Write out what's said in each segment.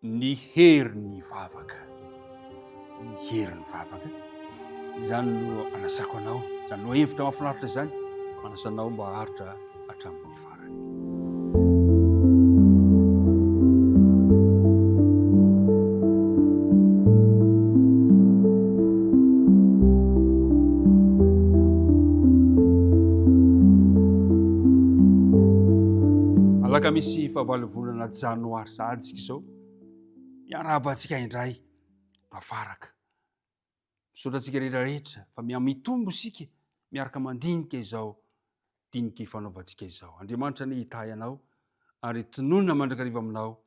Ny herin'ny vavaka. Ny herin'ny vavaka. Izany no anasako anao, izany no hevitra mahafinaritra izany, manasa anao mba haharitra hatramin'ny farany. Alakamisy fahavalo volana janoary sahady isika izao. Miarahaba antsika indray tafaraka. Misaotra antsika rehetra rehetra fa mihamitombo isika miaraka mandinika izao dinika ifanaovantsika izao. Andriamanitra anie hitahy anao ary tononina mandrakariva aminao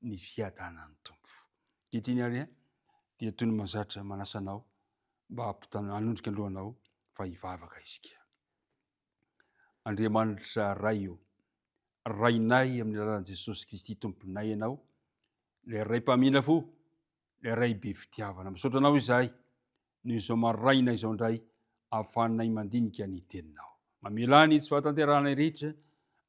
ny fiadanan'ny Tompo. Ankehitriny ary dia toy ny mazatra manasa anao mba hanondrika ny lohanao fa hivavaka isika. Andriamanitra Ray o, Rainay amin'ny alalan'i Jesosy Kristy Tomponay Ianao, ilay Ray mpamindra fo, ilay Ray be fitiavana. Misaotra Anao izahay noho izao maraina izao indray ahafahanay mandinika ny Teninao. Mamelà ny tsy fahatanterahanay rehetra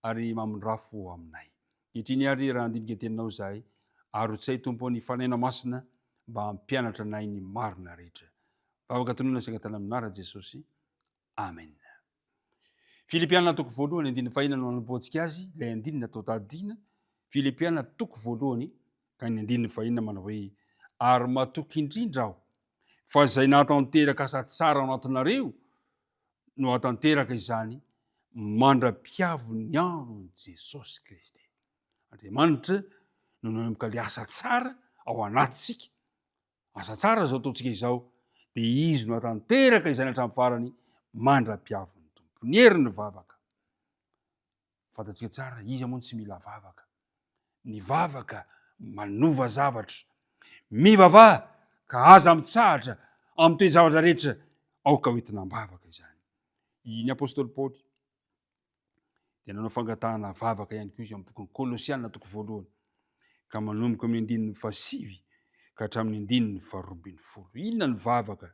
ary mamindrà fo aminay. Ankehitriny ary raha handinika ny Teninao izahay, arotsay Tompo ny Fanahinao Masina mba hampianatra anay ny marina rehetra. Vavaka tononina sy angatahana amin'ny anaran'i Jesosy. Amen. Filipiana toko voalohany andininy fahina no anombohantsika azy, ilay andininy natao tadidina. Filipiana toko voalohany ka ny andininy fahina manao hoe ary matoky indrindra aho fa izay nahatanteraka asa tsara ao anatinareo no hahatanteraka izany mandra-piavin'ny andron'i Jesosy Kristy. Andriamanitra no nanomboka ilay asa tsara ao anatintsika Asa tsara izao ataontsika izao, dia Izy no hatanteraka izany hatramin'ny farany mandra-piavin'ny Tompo. Ny herin'ny vavaka. Fantatsika tsara, iza moa no tsy mila vavaka? Ny vavaka manova zavatra. Mivavaha ka aza mitsahatra amin'ny toe-javatra rehetra, aoka ho entina am-bavaka izany. Ny apostoly Paoly dia nanao fangatahana vavaka ihany koa izy amin'ny bokin'ny Kolosiana toko voalohany ka manomboka amin'ny andininy fahasivy ka hatramin'ny andininy faharoa ambin'ny folo. Inona ny vavaka?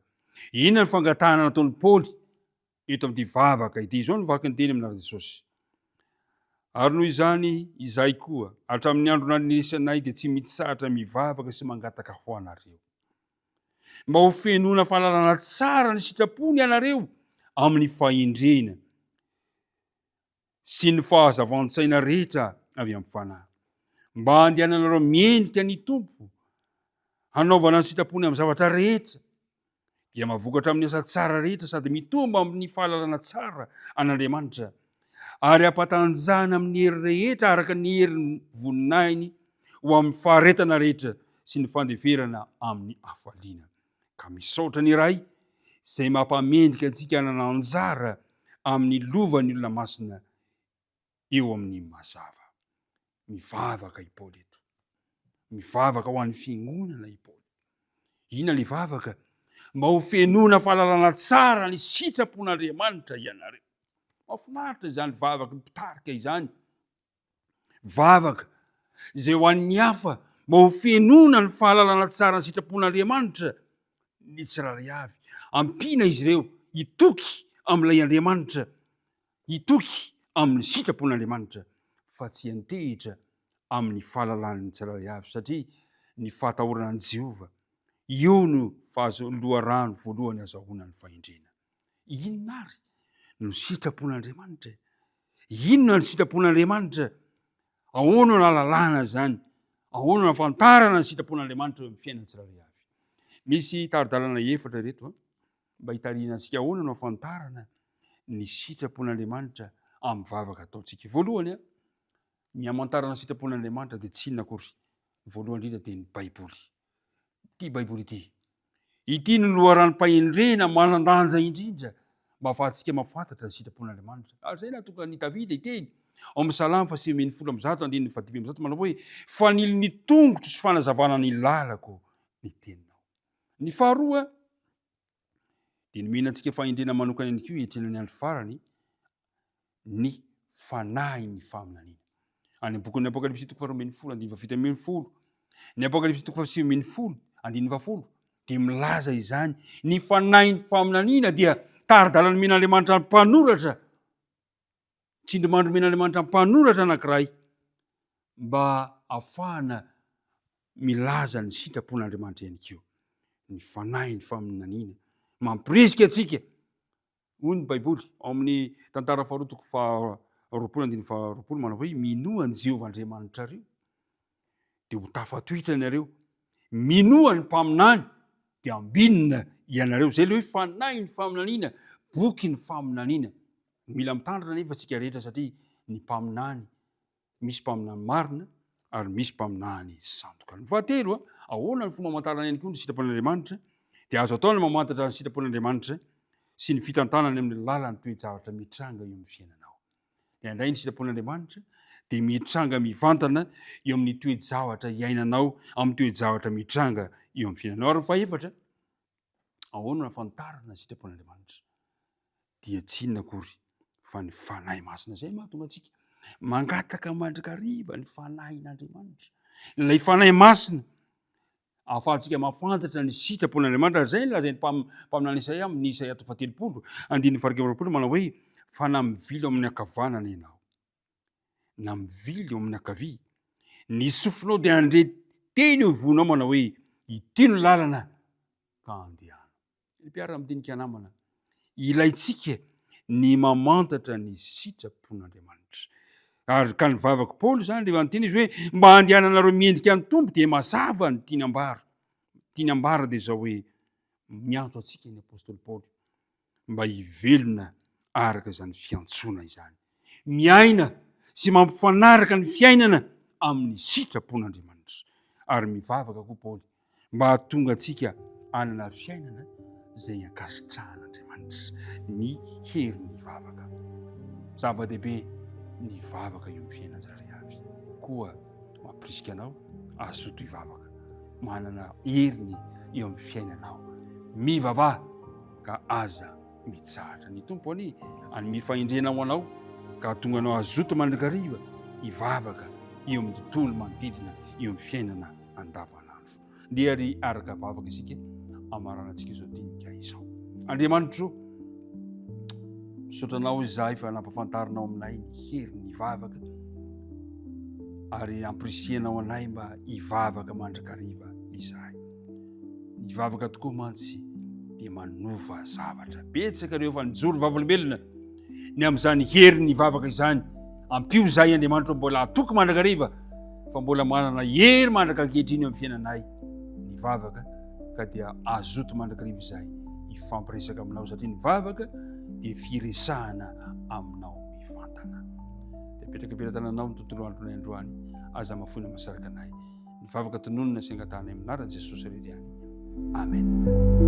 Inona ny fangatahana nataon'i Paoly eto amin'ity vavaka ity? Izao no vaky ny teny amin'ny anaran'i Jesosy. Ary noho izany, izahay koa, hatramin'ny andro nanirisanay dia tsy mitsahatra mivavaka sy mangataka ho anareo. Mba ho fenoina fahalalana tsara ny sitrapony ianareo amin'ny fahendrena sy ny fahazavan-tsaina rehetra avy amin'ny Fanahy, mba handehananareo miendrika ny Tompo, hanaovana ny sitrapony amin'ny zavatra rehetra, dia mahavokatra amin'ny asa tsara rehetra sady mitombo amin'ny fahalalana tsara an'Andriamanitra, ary ampatanjahana amin'ny hery rehetra araka ny herin'ny voninahiny ho amin'ny faharetana rehetra sy ny fandeferana amin'ny hafaliana. Ka misaotra ny Ray izay mampamendrika antsika hanana anjara amin'ny lovan'ny olona masina eo amin'ny mazava. Mivavaka i Paoly eto. Mivavaka ho an'ny fiangonana i Paoly. Inona ilay vavaka? Mba ho fenoina fahalalana tsara ny sitrapon'Andriamanitra ianareo. Mahafinaritra izany vavaky ny mpitarika izany. Vavaka izay ho an'ny hafa mba ho fenoina ny fahalalana tsara ny sitrapon'Andriamanitra ny tsirairay avy. Ampiana izy ireo hitoky amin'ilay Andriamanitra, hitoky amin'ny sitrapon'Andriamanitra fa tsy hiantehitra amin'ny fahalalan'ny tsirairay avy satria ny fahatahorana an'i Jehovah io no fahazo loharano voalohany azahoana ny fahendrena. Inona ary no sitrapon'Andriamanitra e? Inona ny sitrapon'Andriamanitra? Ahoana no ahalalana izany? Ahoana no ahafantarana ny sitrapon'Andriamanitra eo amin'ny fiainana tsirairay avy? Misy tari-dalana efatra ireto mba hitarihina antsika ahoana no ahafantarana ny sitrapon'Andriamanitra amin'ny vavaka ataontsika. Voalohany, ny hamantarana ny sitrapon'Andriamanitra dia tsy inona akory. Voalohany indrindra dia ny Baiboly. Ity Baiboly ity. Ity no loharanom-pahendrena manan-danja indrindra mba ahafahantsika mahafantatra ny sitrapon'Andriamanitra. Ary izay nahatonga an'i Davida hiteny ao amin'ny Salamo faha 119 andininy faha 105 manao hoe fanilo ny tongotro sy fanazavana ny lalako ny teninao. Ny faharoa dia nomena antsika fahendrena manokana ihany koa hiatrehana ny andro farany ny fanahin'ny faminaniana. Any amin'ny bokin'ny Apokalypsy toko faharoa ambin'ny folo andininy fahafito ambin'ny folo, ny Apokalypsy toko fahasivy ambin'ny folo andininy fahafolo dia milaza izany. Ny fanahin'ny faminaniana dia tari-dalana nomen'Andriamanitra ny mpanoratra, tsindrimandry nomen'Andriamanitra ny mpanoratra anankiray mba hahafahana. milaza ny sitrapon'Andriamanitra ihany koa. Ny fanahin'ny faminaniana mampirisika antsika Hoy ny Baiboly ao amin'ny Tantara faharoa toko faha-20 andininy faha-20 manao hoe minoa an'i Jehovah Andriamanitrareo dia ho tafatohitra ianareo. Minoa ny mpaminany dia ambinina ianareo. Izay ilay hoe fanahin'ny faminaniana, bokin'ny faminaniana. Mila mitandrina anefa isika rehetra satria ny mpaminany Misy mpaminany marina ary misy mpaminany sandoka. Ny fahatelo, ahoana ny fomba hamantarana ihany koa ny sitrapon'Andriamanitra? Dia azo atao ny mamantatra ny sitrapon'Andriamanitra sy ny fitantanany amin'ny lalan'ny toe-javatra mitranga eo amin'ny fiainanao. Dia indray ny sitrapon'Andriamanitra dia mitranga mivantana eo amin'ny toe-javatra iainanao, amin'ny toe-javatra mitranga eo amin'ny fiainanao. Ary ny fahefatra, ahoana no ahafantarana ny sitrapon'Andriamanitra? Dia tsy inona akory fa ny Fanahy Masina. Izay mahatonga antsika mangataka mandrakariva ny Fanahin'Andriamanitra. Ilay Fanahy Masina ahafahantsika mahafantatra ny sitrapon'Andriamanitra. Ary izay no lazain'ny mpaminany Isaia amin'ny Isaia toko faha-30, andininy faha-21 manao hoe fa na mivily ao amin'ny ankavanana ianao, na mivily eo amin'ny ankavia, ny sofinao dia handre teny eo ivohonao manao hoe ity no lalana ka andehano. Ry mpiara-midinika namana, ilaintsika ny mamantatra ny sitrapon'Andriamanitra. Ary ka ny vavak'i Paoly izany rehefa niteny izy hoe mba handehananareo miendrika ny Tompo dia mazava ny tiany ambara. Tiany ambara dia izao hoe miantso antsika ny apostoly Paoly mba hivelona araka izany fiantsoana izany. Miaina sy mampifanaraka ny fiainana amin'ny sitrapon'Andriamanitra. Ary mivavaka koa Paoly mba hahatonga antsika hanana fiainana izay ankasitrahan'Andriamanitra. Ny herin'ny vavaka. Zava-dehibe ny vavaka eo amin'ny fiainana tsirairay avy. Koa mampirisika anao hazoto hivavaka. Manana heriny eo amin'ny fiainanao. Mivavaha ka aza mitsahatra. Ny Tompo anie hanome fahendrena ho anao ka hahatonga anao hazoto mandrakariva hivavaka eo amin'ny tontolo manodidina eo amin'ny fiainana andavanandro. Ndeha ary araka vavaka isika amaranantsika izao dinika izao. Andriamanitro, misaotra anao izahay fa nampafantarinao aminay ny herin'ny vavaka ary ampirisihanao anay mba hivavaka mandrakariva izahay. Ny vavaka tokoa mantsy dia manova zavatra. Betsaka ireo efa nijoro vavolombelona ny amin'izany herin'ny vavaka izany. Ampio izahay Andriamanitra mbola hatoky mandrakariva fa mbola manana hery mandraka ankehitriny eo amin'ny fiainanay ny vavaka ka dia azoto mandrakariva izahay hifampiresaka aminao satria ny vavaka dia firesahana aminao mivantana. Dia apetraka am-pelatananao ny tontolo andronay androany, aza mafoina masaraka anay. Ny vavaka tononina sy angatahanay amin'ny anaran'i Jesosy irery ihany. Amen.